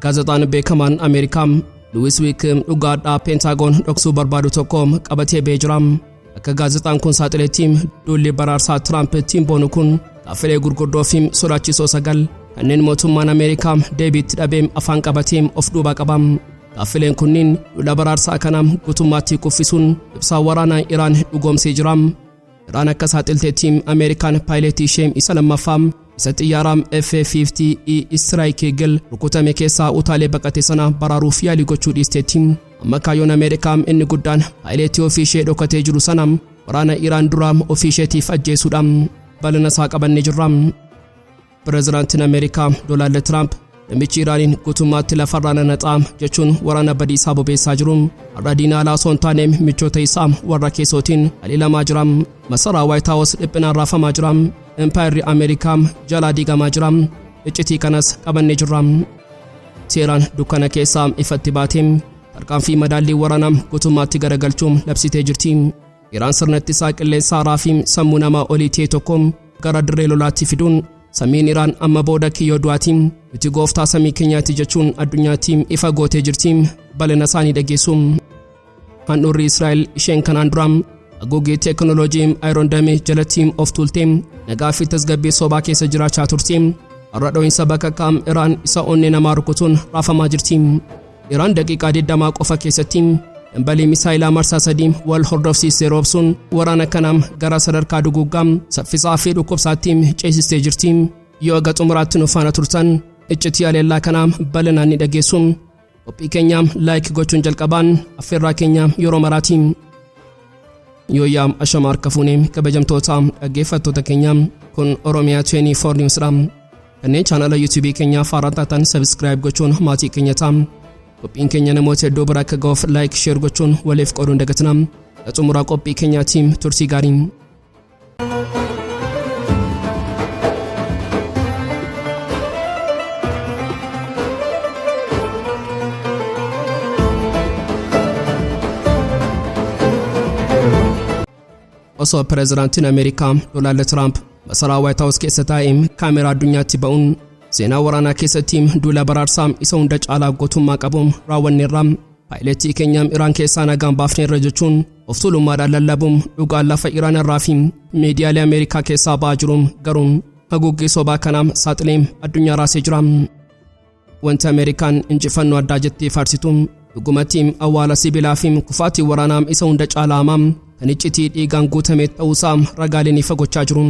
Gaazexaan beekamaan Ameerikaa Newsweek dhugaadhaa Peentaagoon dhoksuu barbaadu tokko qabatee ba'ee jira. Akka gaazexaan kun saaxiletti, duulli baraarsaa Tiraamp ittiin boonu kun gaaffilee gurguddoo fi sodaachisoo sagal kanneen mootummaan Ameerikaa deebiitti dhabee afaan qabatee of duubaa qaba. Gaaffileen kunniin duula baraarsaa kana guutummaatti kuffisuun ibsaa waraanaa Iraan dhugoomsee jira. Iraan akka saaxilteetti, Ameerikaan paayileetii ishee isa lammaffaa isa xiyyaara F-50E Strike Eagle rukutame keessaa utaalee baqate sana baraaruuf yaalii gochuu dhiisteetti. Amma kaayyoon Ameerikaa inni guddaan paayileetii ofii ishee dhokatee jiru sana waraana Iraan duraa ofii isheetiif ajjeesuudha. Bal'ina isaa qabannee jirra. Pireezidaantiin Ameerikaa Doonaald Tiraamp namichi Iraaniin guutummaatti lafarraa nanaxaa jechuun waraana badiisaa bobeessaa jiru. Har'a diina alaa osoo hin taane michoota isaa warra keessootiin haleelamaa jira. Masaraa Waayit Haawus dhiphinaan raafamaa jira. Impaayirri Ameerikaa jalaa diigamaa jira. Iccitii kanas qabannee jirra. Teeraan dukkana keessaa ifatti baatee tarkaanfii madaallii waraanaa guutummaatti garagalchuun labsitee jirti. Iraan sirna ittisaa qilleensa haaraa fi sammuu namaa olii ta'e tokko gara dirree lolaatti fiduun, samiin Iraan amma booda kiyyoo du'aati, nuti gooftaa samii keenyaati jechuun addunyaatti ifa gootee jirti. Bal'ina isaanii dhageessu. Handhuurri Israa'el isheen kanaan dura haguuggii teekinooloojii Iron Dome jalatti of tuultee nagaa fi tasgabbii sobaa keessa jiraachaa turte, har'a dho'iinsa bakakkaa Iraan isa onnee namaa rukutuun raafamaa jirti. Iraan daqiiqaa 20 qofa keessatti dambalii misaayilaa marsaa sadii wal hordofsiistee roobsuun waraana kanaa gara sadarkaa duguuggaa saffisaa fi dhukkubsaatti ceesistee jirti. Yoo aga xumuraatti nu faana turtan, iccitii haleellaa kanaa bal'inaan ni dhageessu. Qophii keenya like gochuun jalqabaan affeerraa keenya yeroo maraati. Yooyyaa, ashama harka fuunee, kabajamtoota dhaggeeffattoota keenya, kun Oromiyaa 24 News dha. Kanneen chaanala YouTube keenyaa haaraa taatan subscribe gochuun maatii keenya ta'a. Qophiin keenya namoota hedduu bira akka ga'uuf like, share gochuun waliif qooduun dagatina. Xumuraa qophii keenyaatiin turtii gaarii. Osoo pireezidaantiin Ameerikaa Doonaald Tiraamp masaraa Waayit Haawus keessa taa'ee kaameraa addunyaatti ba'uun, seenaa waraanaa keessatti duula baraarsaa isa hunda caalaa gootummaa qabu raawwanneerra, paayileetii keenya Iraan keessaa nagaan baafneerra jechuun of tuulummaadhaan lallabuun, dhugaan lafa Iraan irraa fi miidiyaalee Ameerikaa keessaa ba'aa jiru garuu haguuggii sobaa kanaa saaxilee addunyaa raasee jira. Wanti Ameerikaan injifannoo addaa jettee faarsitu dhugumatti awwaala sibiilaa fi kufaatii waraanaa isa hunda caalaa hamaa kan iccitii dhiigaan guutame ta'uusaa ragaaleen ifa gochaa jiru.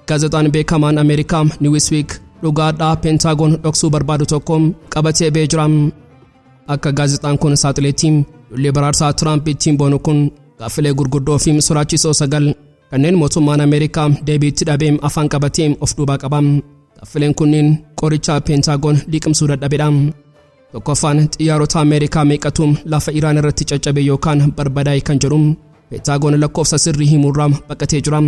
Gaazexaan beekamaan Ameerikaa Newsweek dhugaadhaa Peentaagoon dhoksuu barbaadu tokko qabatee ba'ee jira. Akka gaazexaan kun saaxileetti, lolli baraarsaa Tiraamp ittiin boonu kun gaaffilee gurguddoo fi sodaachisoo sagal kanneen mootummaan Ameerikaa deebiitti dhabee afaan qabatee of duubaa qaba. Gaaffileen kunniin qoricha Peentaagoon liqimsuu dadhabedha. Tokkoffaan, xiyyaarota Ameerikaa meeqatu lafa Iraan irratti caccabe yookaan barbadaa'e kan jedhu, Peentaagoon lakkoofsa sirrii himuurraa baqatee jira.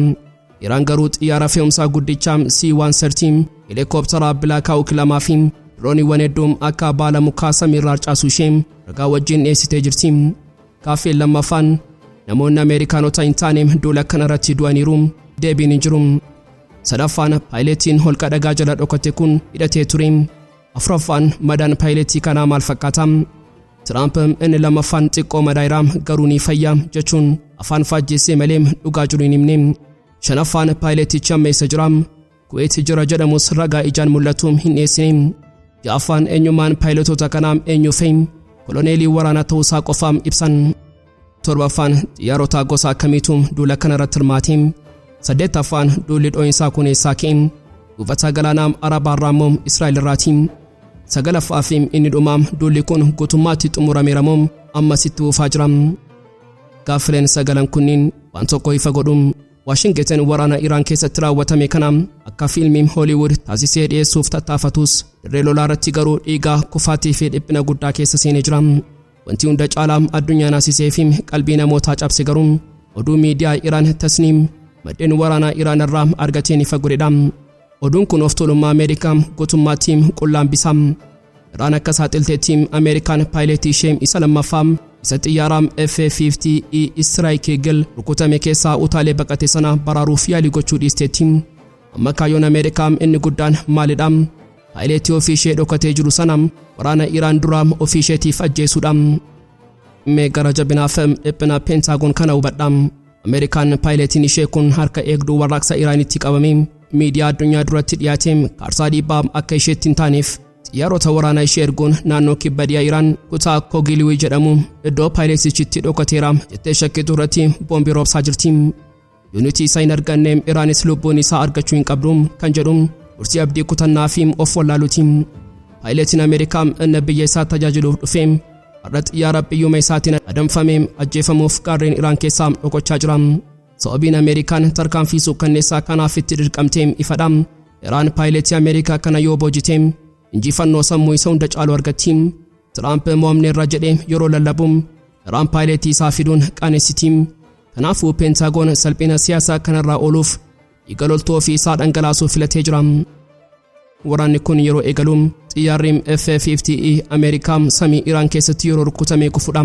Iraan garuu xiyyaara fe'umsaa guddicha C-130, heelikooptara Black Hawk lamaa fi dirooniiwwan hedduu akka baala mukaa samiirraa harcaasuu ishee ragaa wajjin dhiyeessitee jirti. Gaaffiin lammaffaan, namoonni Ameerikaanota hin taane duula kana irratti du'aniiru, deebiin hin jiru. Sadaffaan, paayileetiin holqa dhagaa jala dhokate kun hidhatee ture. Afuraffaan, madaan paayileetii kanaa maal fakkaata? Tiraamp inni lammaffaan xiqqoo madaa'eera, garuu ni fayya jechuun afaan faajjeessee malee dhugaa jiru hin himne. Shanaffaan, paayileetichi amma eessa jira? Kuweet jira jedhamus ragaa ijaan mul'atu hin dhiyeessine. Ja'affaan, eenyummaan paayiletoota kanaa eenyu fa'i? Koloneelii waraanaa ta'uusaa qofa ibsan. Torbaffaan, xiyyaarota gosa akkamiitu duula kana irratti hirmaate? Saddeettaffaan, duulli dhoo'insaa kun eessaa ka'e? Buufata galaanaa Arabaarraa immoo Israa'el irraati? Sagalaffaa fi inni dhumaa, duulli kun guutummaatti xumurameera moo ammas itti fufaa jira? Gaaffileen sagalan kunniin waan tokko ifa godhu. Waashingiten waraana Iraan keessatti raawwatame kana akka fiilmii Hooliwud taasisee dhiyeessuuf tattaafatus, dirree lolaa irratti garuu dhiigaa, kufaatii fi dhiphina guddaa keessa seenee jira. Wanti hunda caalaa addunyaa naasisee fi qalbii namootaa cabse garuu oduu miidiyaa Iraan Tasniim maddeen waraanaa Iraan irraa argateen ifa godhedha. Oduun kun of tuulummaa Ameerikaa guutummaatti qullaa hambisa. Iraan akka saaxilteetti, Ameerikaan paayileetii ishee isa lammaffaa isa xiyyaara F-50E Strike Eagle rukutame keessaa utaalee baqate sana baraaruuf yaalii gochuu dhiisteetti. Amma kaayyoon Ameerikaa inni guddaan maalidha? Paayileetii ofii ishee dhokatee jiru sana waraana Iraan duraa ofii isheetiif ajjeesuudha. Mee gara jabinaaf dhiphina Peentaagoon kana hubadha. Ameerikaan paayileetiin ishee kun harka eegduu warraaqsa Iraanitti qabamee miidiyaa addunyaa duratti dhiyaatee kaarsaa dhiibbaa akka isheetti hin taaneef xiyyaarota waraanaa ishee erguun naannoo kibba dhiyaa Iraan kutaa Kogiliwii jedhamu iddoo paayileetichitti dhokateera jettee shakkitu irratti boombii roobsaa jirti. Yuunitii isaa hin arganne, Iraanis lubbuun isaa argachuu hin qabdu kan jedhu murtii abdii kutannaa fi of wallaaluuti. Paayileetiin Ameerikaa inni biyya isaa tajaajiluuf dhufe har'a xiyyaara biyyuma isaatiin adamfamee ajjeefamuuf gaarreen Iraan keessaa dhokachaa jira. Sababiin Ameerikaan tarkaanfii suukkanneessaa kanaaf itti dirqamtee ifadha. Iraan paayileetii Ameerikaa kana yoo boojite injifannoo sammuu isa hunda caalu argatti. Tiraamp mo'amneerra jedhee yeroo lallabu Iraan paayileetii isaa fiduun qaanessiti. Kanaafuu Peentaagoon salphina siyaasaa kanarraa ooluuf dhiiga loltuu ofii isaa dhangalaasuu filatee jira. Waraanni kun yeroo eegalu xiyyaarri F-50E Ameerikaa samii Iraan keessatti yeroo rukutamee kufudha.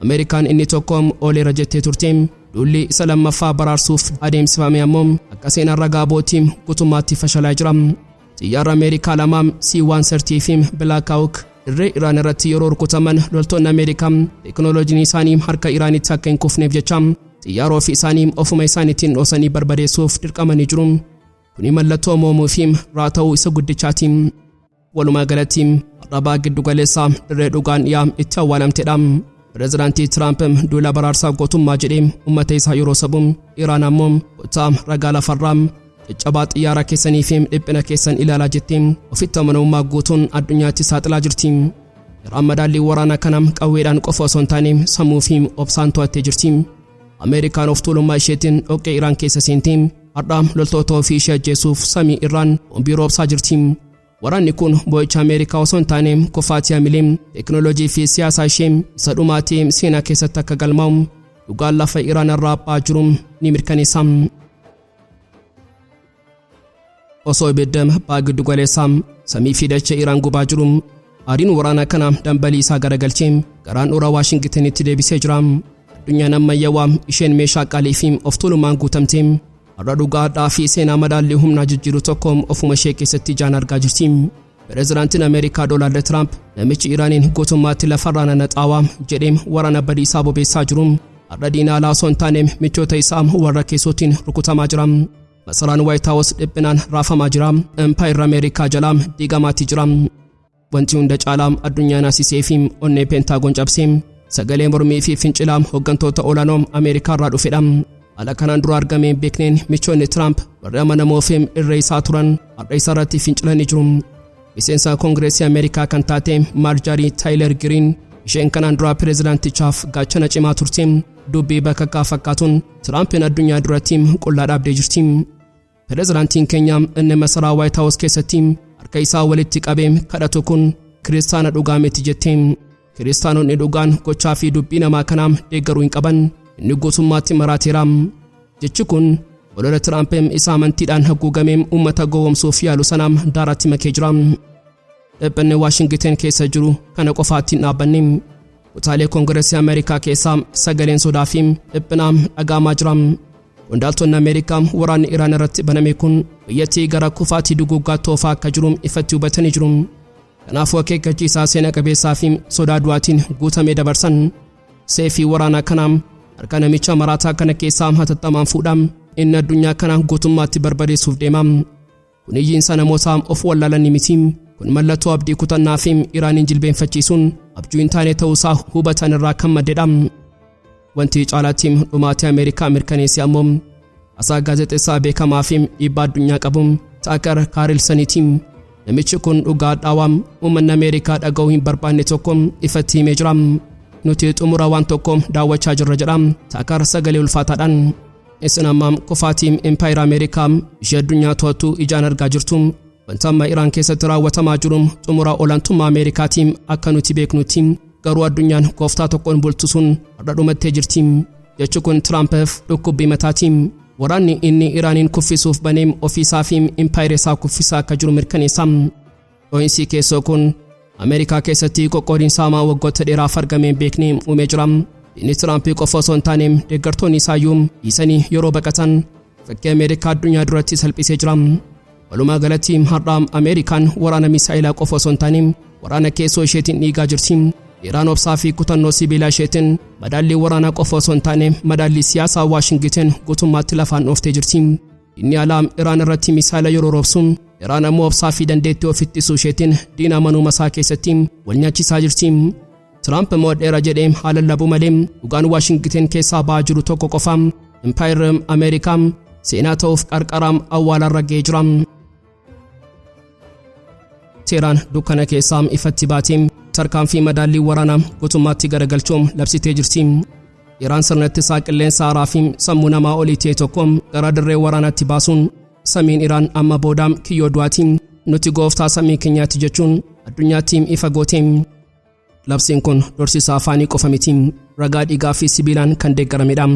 Ameerikaan inni tokko ooleera jettee turte. Duulli isa lammaffaa baraarsuuf adeemsifame ammoo akka seenaan ragaa bootii guutummaatti fashalaa jira. Xiyyaarri Ameerikaa lama C-130 fi Black Hawk dirree Iraan irratti yeroo rukutaman loltoonni Ameerikaa teekinooloojiin isaanii harka Iraanitti akka hin kufneef jecha xiyyaara ofii isaanii ofuma isaaniitiin dhoosanii barbadeessuuf dirqamanii jiru. Kuni mallattoo moomuu fi raata'uu isa guddichaati. Walumaa galatti arrabaa giddu galeessaa dirree dhugaan dhiyaa itti awwaalamtedha. Pireezidaantii Tiraamp duula baraarsaa gootummaa jedhee uummata isaa yeroo sabu, Iraan ammoo kottaa ragaa lafarraa caccabaa xiyyaara keessanii fi dhiphina keessan ilaalaa jettee ofitti amanamummaa guutuun addunyaatti saaxilaa jirti. Iraan madaallii waraana kana qawweedhaan qofa osoo hin taane sammuu fi obsaan to'attee jirti. Ameerikaan of tuulummaa isheetiin dhoqqee Iraan keessa seentee har'a loltoota ofii ishee ajjeesuuf samii irraan boombii roobsaa jirti. Waraanni kun boo'icha Ameerikaa osoo hin taane kufaatii hamilee teekinooloojii fi siyaasaa ishee isa dhumaatii seenaa keessatti akka galmaa'u dhugaan lafa Iraan irraa ba'aa jiru ni mirkaneessa. Osoo ibidda ba'a giddu galeessaa samii fi dachee Iraan gubaa jiru, aariin waraanaa kana dambalii isaa garagalchee garaan dhura Waashingitanitti deebisee jira. Addunyaan ammayyaawaa isheen meeshaa qaalii fi of tuulummaan guutamte har'a dhugaa hadhaa fi seenaa madaallii humnaa jijjiiru tokko ofuma ishee keessatti ijaan argaa jirti. Pireezidaantiin Ameerikaa Doonaald Tiraamp namichi Iraaniin guutummaatti lafarraa nanaxaawaa jedhee waraana badiisaa bobeessaa jiru har'a diina alaa osoo hin taane michoota isaa warra keessootiin rukutamaa jira. Masaraan Waayit Haawus dhiphinaan raafamaa jira. Impaayirri Ameerikaa jalaa diigamaatti jira. Wanti hunda caalaa addunyaa naasisee fi onnee Peentaagoon cabsee sagalee mormii fi fincilaa hooggantoota olaanoo Ameerikaa irraa dhufedha. Haala kanaan dura argamee beekneen michoonni Tiraamp warri amanamoo fi irree isaa turan har'a isa irratti fincilanii jiru. Miseensa Koongireesii Ameerikaa kan taate Maarjaarii Taayilar Giriin, isheen kanaan dura pireezidaantichaaf gaachana cimaa turte, dubbii bakakkaa fakkaatuun Tiraampiin addunyaa duratti qullaa dhaabdee jirti. "Pireezidaantiin keenya inni masaraa Waayit Haawus keessatti harka isaa walitti qabee kadhatu kun kiristaana dhugaa miti," jette. "Kiristaanonni dhugaan gochaa fi dubbii namaa kanaa deeggaruu hin qaban. Inni guutummaatti maraateera." Jechi kun olola Tiraamp isa amantiidhaan haguugamee uummata gowwoomsuuf yaalu sana daaratti makee jira. Dhiphinni Waashingiten keessa jiru kana qofaatti hin dhaabbanne. Kutaalee Koongireesii Ameerikaa keessaa sagaleen sodaa fi dhiphinaa dhaga'amaa jira. Qondaaltonni Ameerikaa waraanni Iraan irratti baname kun biyyattii gara kufaatii duguuggaatti oofaa akka jiru ifatti hubatanii jiru. Kanaafuu akeekkachiisaa seena qabeessaa fi sodaa du'aatiin guutamee dabarsan. "Seefii waraanaa kanaa harka namicha maraataa kana keessaa hatattamaan fuudha. Inni addunyaa kana guutummaatti barbadeessuuf deema." Kun iyyiinsa namoota of wallaalanii miti. Kun mallattoo abdii kutannaa fi Iraaniin jilbeenfachiisuun abjuu hin taane ta'uusaa hubatan irraa kan maddedha. Wanti caalaatti dhumaatii Ameerikaa mirkaneesse ammoo haasaa gaazexeessaa beekamaa fi dhiibbaa addunyaa qabu Taakar Kaarilsaniiti. Namichi kun dhugaa dhaawaa uummanni Ameerikaa dhaga'uu hin barbaanne tokko ifatti himee jira. "Nuti xumura waan tokko daawwachaa jirra," jedha Taakar sagalee ulfaataadhaan. "Isin amma kufaatii impaayera Ameerikaa ishee addunyaa to'attu ijaan argaa jirtu. Wanta amma Iraan keessatti raawwatamaa jiru xumura olaantummaa Ameerikaatiin akka nuti beeknutti, garuu addunyaan gooftaa tokkoon bultu sun har'a dhumattee jirti." Jechi kun Tiraampiif dhukkubbii mataati. Waraanni inni Iraaniin kuffisuuf banee ofiisaa fi impaayera isaa kuffisaa akka jiru mirkaneessa. Dho'iinsi keessoo kun Ameerikaa keessatti qoqqoodiinsa hamaa waggoota dheeraaf argamee hin beekne uumee jira. Inni Tiraampii qofa osoo hin taane deeggartoonni isaayyuu dhiisanii yeroo baqatan fakkii Ameerikaa addunyaa duratti salphisee jira. Walumaa galatti har'a Ameerikaan waraana misaa'ilaa qofa osoo hin taane waraana keessoo isheetiin dhiigaa jirti. Iraan obsaa fi kutannoo sibiilaa isheetiin madaallii waraanaa qofa osoo hin taane madaallii siyaasaa Waashingiten guutummaatti lafaan dhooftee jirti. Inni alaa Iraan irratti misaa'ila yeroo roobsu, Iraan ammoo obsaa fi dandeettii of ittisuu isheetiin diina manuma isaa keessatti wal nyaachisaa jirti. Tiraamp mo'adheera jedhee haa lallabu malee dhugaan Waashingiten keessaa ba'aa jiru tokko qofa: Impaayirri Ameerikaa seenaa ta'uuf qarqara awwaalarra ga'ee jira. Teeraan dukkana keessaa ifatti baatee tarkaanfii madaallii waraanaa guutummaatti garagalchuun labsitee jirti. Iraan sirna ittisaa qilleensa haaraa fi sammuu namaa olii ta'e tokko gara dirree waraanaatti baasuun, samiin Iraan amma booda kiyyoo du'aati, nuti gooftaa samii keenyaatti jechuun addunyaatti ifa goote. Labsiin kun dorsisa afaanii qofa miti, ragaa dhiigaa fi sibiilaan kan deeggaramedha.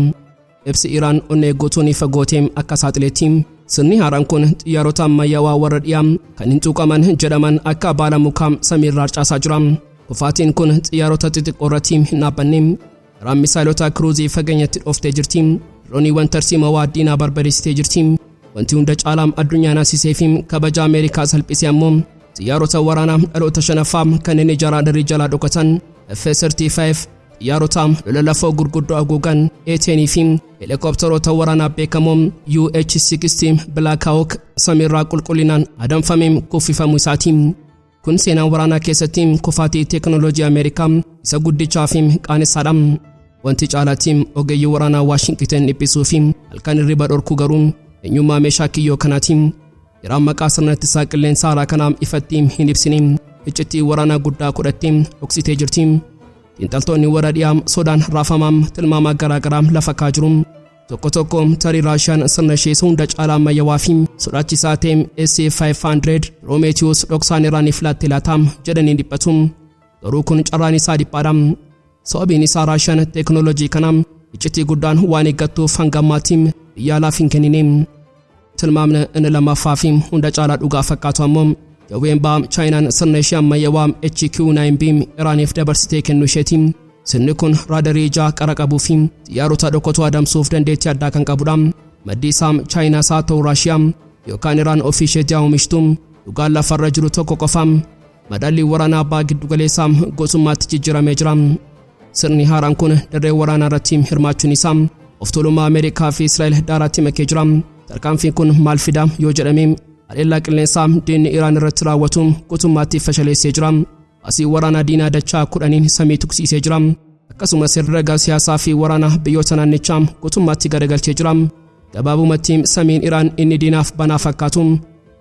Ibsi Iraan onnee guutuun ifa gootee akka saaxileetti, sirni haaraan kun xiyyaarota ammayyaawaa warra dhiyaa kan hin tuqaman jedhaman akka baala mukaa samiirraa harcaasaa jira. Kufaatiin kun xiyyaarota xixiqqoo irratti hin dhaabbanne. Iraan misaayilota kiruuzii fageenyatti dhooftee jirti. Dirooniiwwan tarsiimawaa diinaa barbadeessitee jirti. Wanti hunda caalaa addunyaa naasisee fi kabaja Ameerikaa salphisee ammoo xiyyaarota waraanaa dhaloota shanaffaa kanneen ija raadarii jalaa dhokatan F-35, xiyyaarota lola lafoo gurguddoo haguugan A-10 fi helikopteroota waraanaa beekamoo UH-60 Black Hawk samiirraa qulqullinaan adamfamee kuffifamuu isaati. Kun seenaa waraanaa keessatti kufaatii teekinooloojii Ameerikaa isa guddichaa fi qaanessaadha. Wanti caalaatti ogeeyyii waraanaa Waashingiten dhiphisuu fi halkan hirriba dhorkuu garuu eenyummaa meeshaa kiyyoo kanaati. Iraan maqaa sirna ittisaa qilleensa haaraa kanaa ifatti hin ibsine, iccitii waraanaa guddaa godhattee dhoksitee jirti. Xiinxaltoonni warra dhiyaa sodaan raafamaa tilmaama garaa garaa lafa kaa'aa jiru. Tokko tokko tarii Raashiyaan sirna ishee isa hunda caalaa ammayyaawaa fi sodaachisaa ta'e S-500 Prometheus dhoksaan Iraaniif laatte laata jedhanii dhiphatu. Garuu kun carraan isaa dhiphaadha. Sababiin isaa Raashiyaan teekinooloojii kana iccitii guddaan waan eeggattuuf hanga ammaatti biyya alaaf hin kennine. Tilmaamni inni lammaffaa fi hunda caalaa dhugaa fakkaatu ammoo jawween ba'aa Chaayinaan sirna ishee ammayyaawaa HQ-9B Iraaniif dabarsitee kennuu isheeti. Sirni kun raadarii ijaa qara qabuu fi xiyyaarota dhokatoo adamsuuf dandeettii addaa kan qabudha. Maddi isaa Chaayinaas haa ta'u Raashiyaa yookaan Iraan ofii isheetii haa oomishtu, dhugaan lafarra jiru tokko qofa: madaalliin waraanaa abbaa giddugaleessaa guutummaatti jijjiiramee jira. Sirni haaraan kun dirree waraanaa irratti hirmaachuun isaa of tuulummaa Ameerikaa fi Israa'el daaraatti makee jira. Tarkaanfiin kun maal fida yoo jedhame, haleellaa qilleensaa diinni Iraan irratti raawwatu guutummaatti fashaleessee jira. Baasii waraanaa diinaa dachaa 10n samii tuqsiisee jira. Akkasumas herrega siyaasaa fi waraanaa biyyoota naannichaa guutummaatti garagalchee jira. Gabaabumatti, samiin Iraan inni diinaaf banaa fakkaatu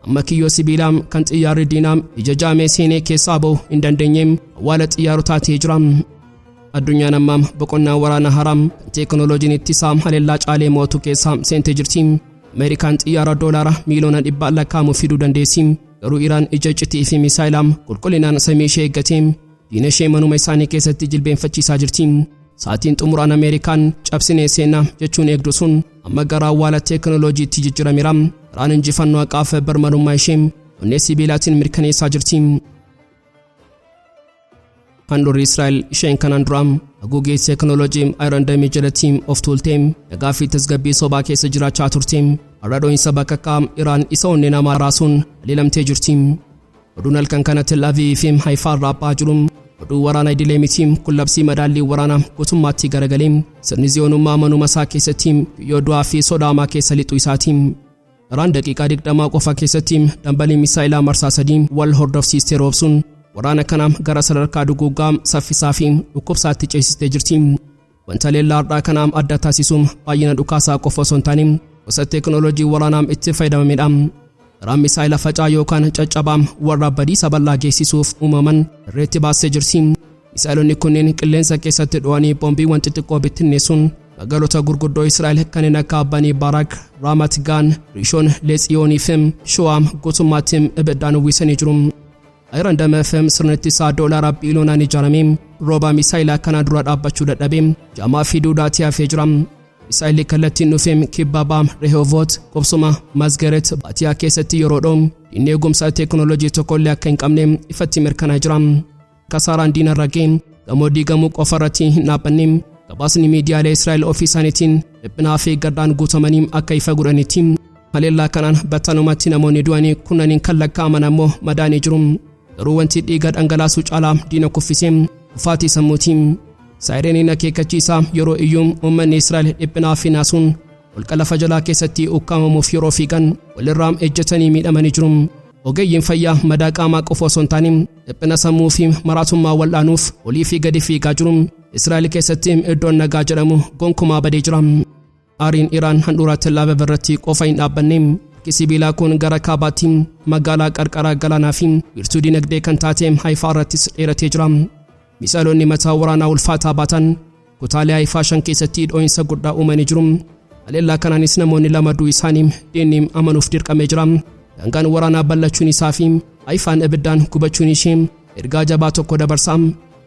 amma kiyyoo sibiilaa kan xiyyaarri diinaa ija jaamee seenee keessaa ba'u hin dandeenye awwaala xiyyaarotaa ta'ee jira. Addunyaan amma boqonnaa waraana haaraa kan teekinooloojiin ittisaa haleellaa caalee mo'atu keessa seentee jirti. Ameerikaan xiyyaara doolaara miiliyoona dhibba lakkaa'amu fiduu dandeessi. Garuu Iraan ija iccitii fi misaayilaa qulqullinaan samii ishee eeggatee diina ishee manuma isaanii keessatti jilbeenfachiisaa jirti. Sa'aatiin xumuraan Ameerikaan cabsinee seenaa jechuun eegdu sun amma gara awwaala teekinooloojiitti jijjiirameera. Iraan injifannoo haqaaf birmadummaa ishee onnee sibiilaatiin mirkaneessaa jirti. Handhuurri Israa'el isheen kanaan dura haguuggee teekinooloojii Iron Dome jalatti of tuultee nagaa fi tasgabbii sobaa keessa jiraachaa turte, har'a dho'iinsa bakakkaa Iraan isa onnee namaa raasuun haleelamtee jirti. Oduun halkan kana Tel Aviv fi Haifaa irraa ba'aa jiru oduu waraana idilee miti. Kun labsii madaallii waraanaa guutummaatti garagalee sirni ziyoonummaa manuma isaa keessatti kiyyoo du'aa fi sodaamaa keessa lixuu isaati. Iraan daqiiqaa 20 qofa keessatti dambalii misaa'ilaa marsaa sadii wal hordofsiistee roobsuun waraana kana gara sadarkaa duguuggaa saffisaa fi dhukkubsaatti ceesistee jirti. Wanta haleellaa har'aa kana adda taasisu baay'ina dhukaasaa qofa osoo hin taane gosa teekinooloojii waraanaa itti fayyadamamedha. Iraan misaa'ila facaa yookaan caccabaa warra badiisa bal'aa geessisuuf uumaman dirreetti baastee jirti. Misaa'ilonni kunneen qilleensa keessatti dho'anii boombiiwwan xixiqqoo bittinneessuun magaalota gurguddoo Israa'el kanneen akka Bani Barak, Raamat Gaan, Rishon Letsiyoonii fi Sho'aam guutummaatti ibiddaan uwwisanii jiru. Iron Dome FM sirni ittisaa doolaara biiliyoonaan ijaarame rooba misaayilaa kanaa dura dhaabbachuu dadhabe jaamaa fi duudaatii hafee jira. Misaayilli kallattiin dhufe kibba ba'a Rehovoot qubsuma Mazgeret Baatiyaa keessatti yeroo dho'u diinni eegumsa teekinooloojii tokkollee akka hin qabne ifatti mirkanaa'ee jira. Kasaaraan diinarra ga'e gamoo diigamuu qofa irratti hin dhaabbanne. Gabaasni miidiyaalee Israa'el ofii isaaniitiin dhiphinaa fi gaddaan guutamanii akka ifa godhanitti, Haleellaa kanaan battalumatti namoonni du'anii kurnaniin kan lakkaa'aman ammoo madaanii jiru. Garuu wanti dhiiga dhangalaasuu caalaa diina kuffisee kufaatii sammuuti. Saayireniin akeekkachiisaa yeroo iyyuu uummanni Israa'el dhiphinaa fi naasuun holqa lafa jalaa keessatti ukkaamamuuf yeroo fiigan walirraa ejjetanii miidhamanii jiru. Ogeeyyiin fayyaa madaa qaamaa qofa osoo hin taane dhiphina sammuu fi maraatummaa wal'aanuuf olii fi gadi fiigaa jiru. Israa'el keessatti iddoon nagaa jedhamu gonkumaa badee jira. Aariin Iraan handhuura Tel Aviv irratti qofa hin dhaabbanne. Harki sibiilaa kun gara kaabaatti magaalaa qarqara galaanaa fi wiirtuu dinagdee kan taate Haifaa irrattis dheeratee jira. Misaa'eloonni mataa waraanaa ulfaataa baatan kutaalee Haifaa 5 keessatti dhoo'insa guddaa uumanii jiru. Haleellaa kanaanis namoonni 2 du'uu isaanii diinni amanuuf dirqamee jira. Daangaan waraanaa bal'achuun isaa fi Haifaan ibiddaan gubachuun ishee ergaa jabaa tokko dabarsa.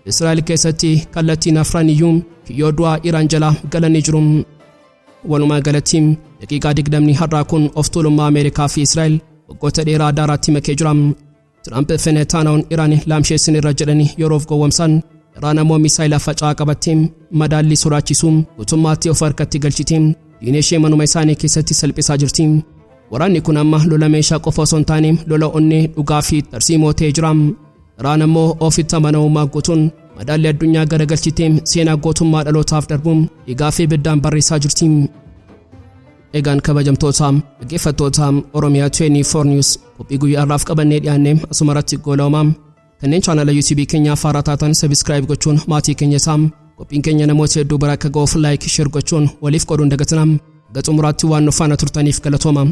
Israa'el keessatti kallattiin afran iyyuu kiyyoo du'aa Iraan jala galanii jiru. Walumaa galatti daqiiqaa 20 har'aa kun of tuulummaa Ameerikaa fi Israa'el waggoota dheeraa daaraatti makee jira. Tiraamp fi Netanyahuun Iraan laamsheessinirra jedhanii yeroof gowwomsan, Iraan ammoo misaayila faca'aa qabattee madaallii sodaachisu guutummaatti of harkatti galchitee diina ishee manuma isaanii keessatti salphisaa jirti. Waraanni kun amma lola meeshaa qofa osoo hin taane lola onnee dhugaa fi tarsiimoo ta'ee jira. Iraan ammoo ofitti amanamummaa guutuun madaallii addunyaa garagalchitee seenaa gootummaa dhalootaaf darbuun dhiigaa fi ibiddaan barreessaa jirti. Egaan kabajamtoota dhaggeeffattoota Oromiyaa 24 News, qophii guyyaa har'aaf qabannee dhiyaanne asuma irratti goolabama. Kanneen chaanala YouTube keenyaaf haaraa taatan subscribe gochuun maatii keenya ta'a. Qophiin keenya namoota hedduu bira akka ga'uuf like, share gochuun waliif qooduun dagatina. Hanga xumuraatti waan nu faana turtaniif galatooma.